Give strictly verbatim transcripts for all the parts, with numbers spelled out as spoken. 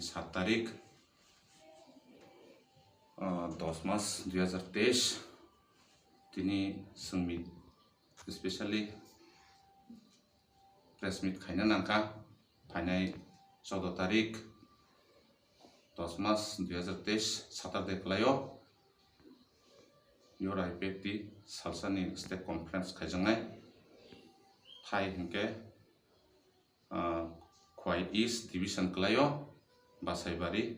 Sat tarik, ah, dos mas dui hazar teis, tini chwng meet, specially press meet khaina nangkha, phainai choudo tarik, dos mas dui hazar teis, Saturday kwlaio. Youth I P F T salsani state conference khaijaknai. Thai hinkhe, ah, Khwai East Division kwlaio, Basaibari,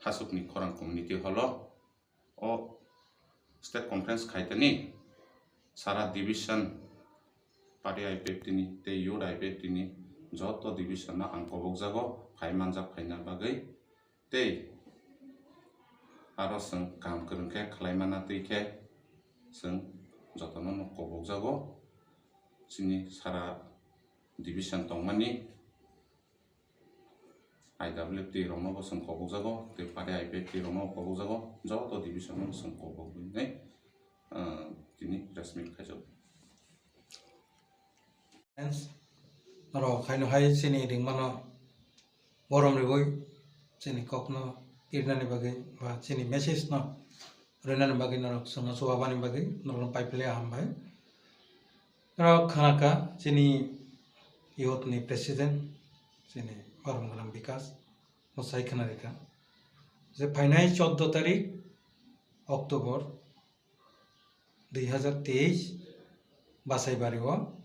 Hasukni Khorang Community Hall-o. O state conference khaitani sara division party I P F T ni tei youth I P F T ni joto division no ang kobokjago phai manjak phaina bagwi. Tei aro chwng kaham kwrwng khe khlai mana twi khe chwng jotono no kobokjago. Chini sara division tongmani I W F T rokno bo chwng kobokjago, tei party I P F T rokno kobokjago, joto division no chwng kobokwi nai, ah, tini press meet khaijak. Friends, norok haino hai chini ringmano borom riwi chini kokno irinani bagwi ba chini message no rinani bagwi norok chwngno chuba bani bagwi norokno paiphile hambai. Norok khanaka chini youth ni president chini borom gwnang Bikas bo sai khna rikha je phainai choudo tarik October dui hazar teis Basaibari o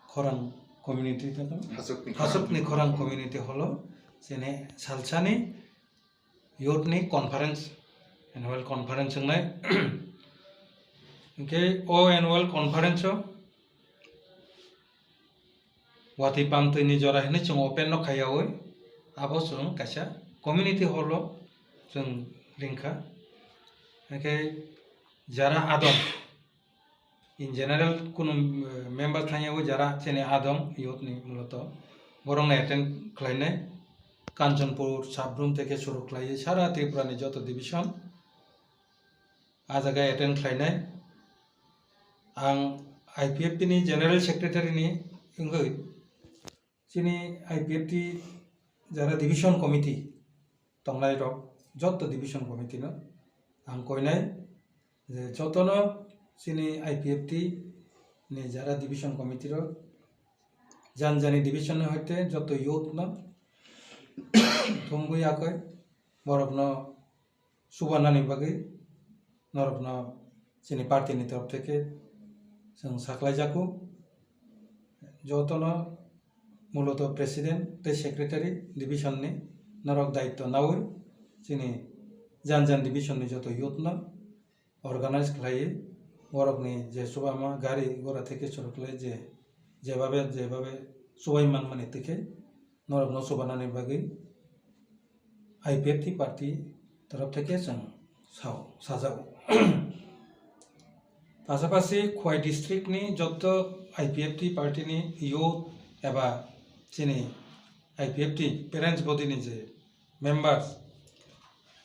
Khorang community, Hasukni Hasukni Khorang community holo chini salsani youth ni conference, annual conference wngnai. Hinkhe o annual conference o watwi pamtwi ni jora hinwi chwng open no khaiyawi, abo chwng kaisa community hall o chwng ringkha. Hinkhe jara adong, in general kunu, eh, member thangyawi jara chini adong youth ni muloto borokno attend khlainai. Kanchanpur, Sabrum tei khe suru khlaiwi sara Tripura ni joto division ah jaga attend khlainai. Ang I P F T ni general secretary ni wngwi chini I P F T jara division committee tongnai rok joto division committee no ang koinai je jotono chini I P F T ni jara division committee rok jan jani division ni hoite joto youth no thumwi yakoi borok no chubanani bagwi norokno chini party ni torof theke chwng saklaijago. Jotono muloto president tei secretary division ni norok daityo nawi chini jan jan division ni joto youth no organize khlaiwi borokni je chubama gari gora theke chwrwk khlai je jebabe jebabe chubai manmani tike norokno chubanani bagwi I P F T party torof theke chwng sao, sajago. Pasapasi Khwai district ni jotto I P F T party ni youth eba chini I P F T parents body ni je members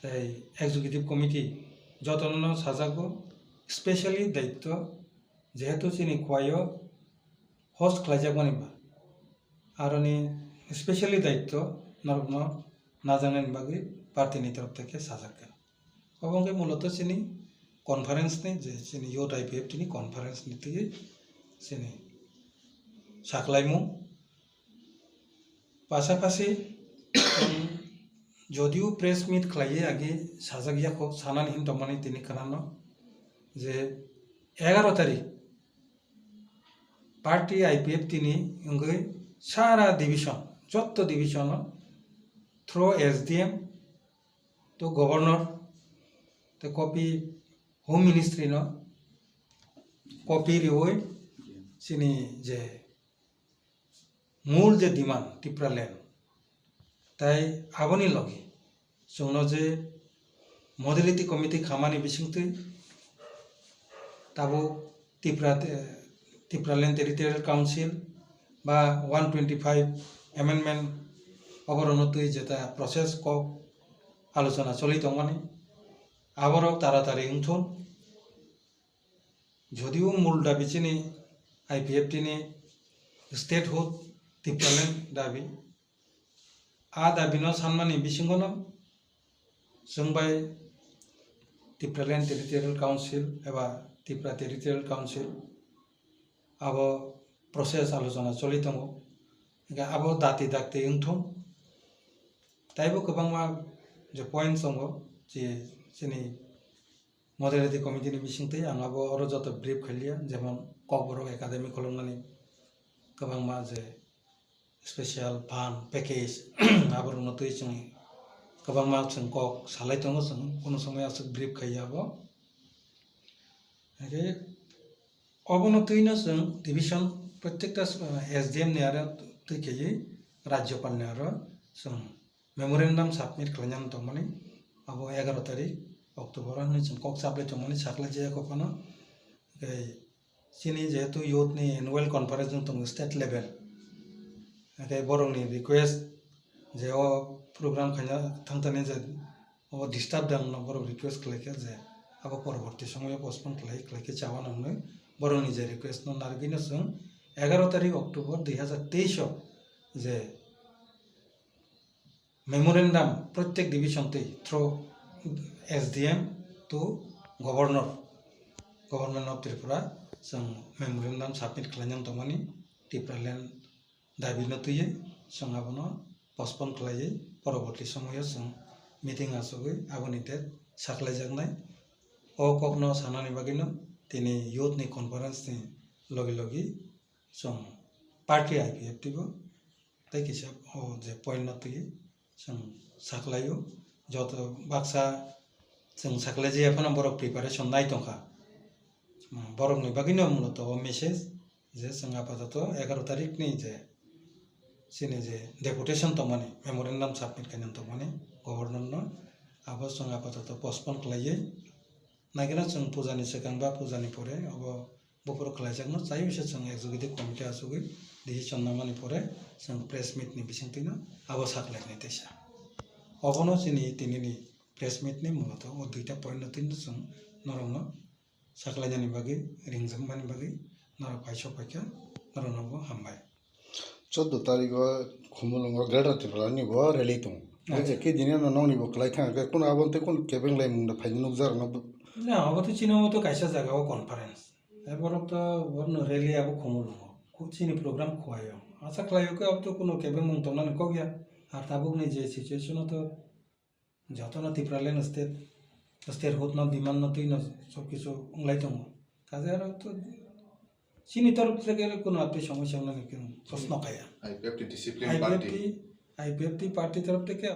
tei executive committee jotono no sajago, specially daityo jehetu chini Khwai o host khlaijakmani ba aroni specially daityo norokno najaknani bagwi party ni torof theke sajakha. Obo wngkhe muloto chini conference ni je chini youth I P F T ni conference ni twi chini saklaimung. Pasapasi, um, jodio press meet khlaiwi agi sajak yakho sanani hin tongmani tini khnano je egaro tarik party I P F T ni wngwi sara division, jotto division o through S D M to governor te copy home ministry no copy riwi chini je mul je demand Tipraland tai aboni logi chwngno je modality committee khamani bisingtwi tabuk Tipra, eh, Tipraland Territorial Council ba one twenty five amendment oborokno twi jeta process kok alochona choli tongmani aborok taratari wngthun. Jodio mul dabi chini I P F T ni statehood Tipraland dabi, a dabino sanmani bisingono chwng bai Tipraland Territorial Council eba Tripura Territorial Council abo process alochona choli tongo. Hingkhe abo dati dakti wngthung. Taibo kwbangma je point tongo, je chini Modernity Committee ni bisingtwi ang abo oro joto brief khailiya, jemon Kokborok Academy khulumnani kwbangma je special fund package aborokno twi chwng kwbangma chwng kok salai tongo, chwng kunu somoi aswk brief khaiya abo. Hingkhe obono twino chwng division protekta, eh, S D M ni aro twi khaiwi Rajyapal ni aro chwng memorandum submit khlainani tongmani abo egaroh tarik October o hinwi chwng kok chaplai tongmani, saklaijak kok phano. Tei chini jehetu youth ni annual conference wng tongo state level, tei borokni request je o program khaina thangthani je o disturb dangno borok request khlaikha je abo poroborti somoyo postpone khlai, khlaikhe chawana hwnwi borokni je request no narwgwino chwng egaroh tarik October dui hazar teis o je memorandum protek division twi through S D M to Governor, Government of Tripura chwng memorandum submit khlainani tongmani Tipraland dabino twiwi chwng abono postpone khlaiwi poroborti somoyo chwng meeting achugwi aboni date saklaijaknai. O kokno sanani bagwino tini youth ni conference ni logi logi chwng party I P F T bo tei kisa o je point no twi chwng saklaio. Joto baksa chwng saklai jaya phano borok preparation nai tongkha. Borokni bagwino mulato o message je chwng apatoto egaroh tarik ni je chini je deputation tongmani, memorandum submit khaina tongmani governor no, abo chwng apatoto postpone khlaiwi naikhe chwng puja ni swkang ba puja ni pore abo buphuru khlaijakno chai wngse chwng executive committee achugwi decision namani pore chwng press meet ni bisingtwino abo saklainai teisa. Obono chini tinini press meet ni mulato o duita point no twino chwng norokno saklainani bagwi, ringjakmani bagwi norok paisok paikha, norokno bo hambai. Chaudo tarigo Khumulwngo Greater Tipraland ni bo rally tongo. Acha. Hwnkhe khe dini no nokni bo kwlai thang khe, kuno abo tei kuno kebeng lai mung da phaini nukjak rokno bo. Na, abo to chini omo to kaisa jaga o conference. Tei borok to borokno rally abo Khumulwngo. Khu-, chini program Khowai o. Acha khlai o khe abo to kuno kebeng mung tongnani kok ya. Ar tabuk ni je situation o to jotono Tipraland state, statehood no demand no twi no sob kisu wnglai tongo. Kaje aro to chini torop theke kuno atwi somosya wngnani khe proshno kaya. I P F T discipline I P F T, party. I P F T party torop theke